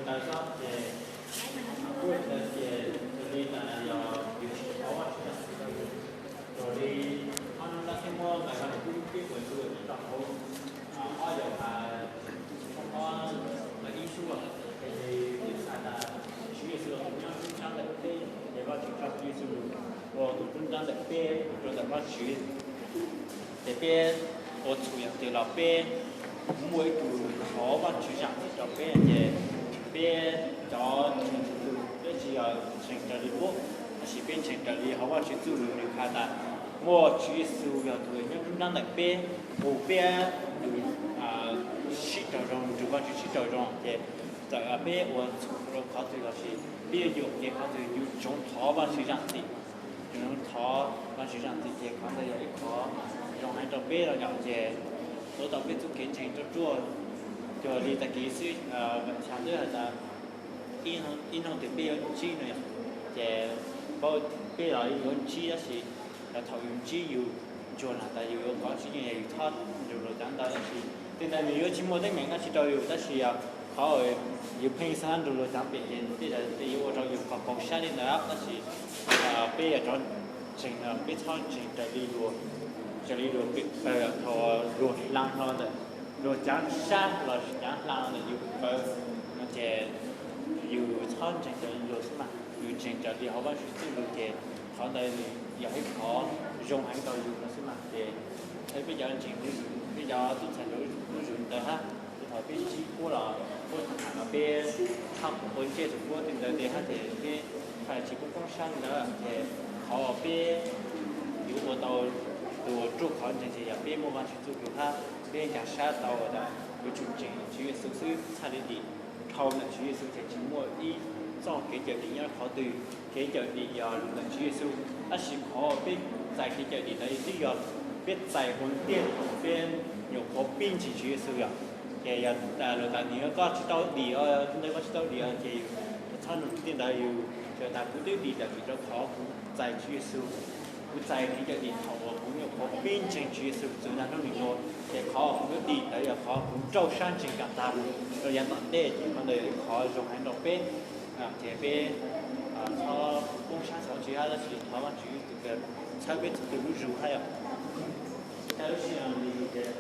Ntawd xwb ces kuj ntawd ces raws li tas yog yus tsis thov Vajtswv zam txim rau yus, raws li qhov no lawv thiaj muab nqes rau ntawm kuv lub peb puas ntuj nyob rau hauv ob Yauhas ob nqe ib suab, ces nws hais tas Tswv Yexus los mus nyob nruab nrab ntawm peb, ces Vajtswv tso Tswv Yexus ua tus nruab nrab ntawm peb rau ntawm Vajtswv. Ces peb ua txhua yam twg los peb muaj ib tug thov Vajtswv zam txim rau peb, ces peb cov ntseeg txhua tus peb tsis yog ntseeg raws li muab, tab sis peb ntseeg raws li hauv Vajtswv txuj lus nws hais tas muaj Tswv Yexus yog tus nyob nruab nrab ntawm peb, hu peb tus sib raug zoo, nrug Vajtswv sib raug zoo, ces txawm peb ua txhua rau qhov twg los sis peb yuav yuam kev qhov twg yus tsoov thov Vajtswv zam txim. Yus thov Vajtswv zam txim ces qhov ntawd yog ib qho zoo heev rau peb los yom, ces ua tau peb txoj kev ntseeg ruaj ruaj. Cuag li tag kis xwb, Vam Xya twb hais tas ib hnub twg peb yuav ntsib no yom, ces paub peb los yuav ntsib tab sis thaum yus ntsib yus ntsuag na tas yus yuav kov tsis yeej, yus txhob nrug luag cov ntawd tab sis tej ntawd nws yuav tsis muaj teeb meem dab tsi rau yus, tab sis qhov yus pheej xav nrug luag cov pem ces tej zaum yuav ua rau yus qhov paus sab li ntawd, tab sis peb yog cov ntseeg no peb txhob ntseeg raws li luag, raws li luag, thaum luag hla hlo ntawm luag cov sab los sis cov hla ntawm yus pawg no ces yus txhob ntseeg raws li luag xwb mas yus ntseeg raws li hauv Vajtswv txuj lus ces qhov ntawd nws yog ib qhov zoo heev rau yus no xwb mas ces peb cov ntseeg, peb cov tub ntxhais lub zuj zus ntawd hab, thaum peb ntsib puab los puab tham tham los peb txhob ua ntsej rau puab tej ntawd tias hab ces peb tsis pub poob sab li ntawd ces qhov peb yuav ua tau tus ruaj khov ntseeg ces yog peb muaj Vajtswv txuj lus hab peb nco sab tau tas yuav tsum ntseeg Tswv Yexus xwb txhaj li dim dhau ntawm Tswv Yexus ces tsis muaj ib txoj kev cawm dim nyob qhov twg. Kev cawm dim yog los ntawm Tswv Yexus, tab sis qhov peb txais kev cawm dim ntawd twb yog peb txais ua ntiag thaum peb nyuam qhuav pib ntseeg Tswv Yexus yom. Ces yog luag tas nws koj tsis tau dim, ntawd koj tsis tau dim ces yus txhob nug tej ntawd, yus tsuas tas kuv twb dim lawm vim rau qhov kuv txais Tswv Yexus. Kuv txais kev cawm dim thaum uas kuv nyuam qhuav pib ntseeg Tswv Yexus txwv nag hnub nim no, ces qhov kuv yuav dim ntawd yog qhov kuv nrauj sab ntseeg kom tag rau yav tom ntej ces qhov ntawd yog ib qhov zoo heev rau peb, ces peb txhob poob sab xov tsis hab tab sis thov Vajtswv txhawb peb txhua tus lub zug hab yom. Lub sij hawm no ces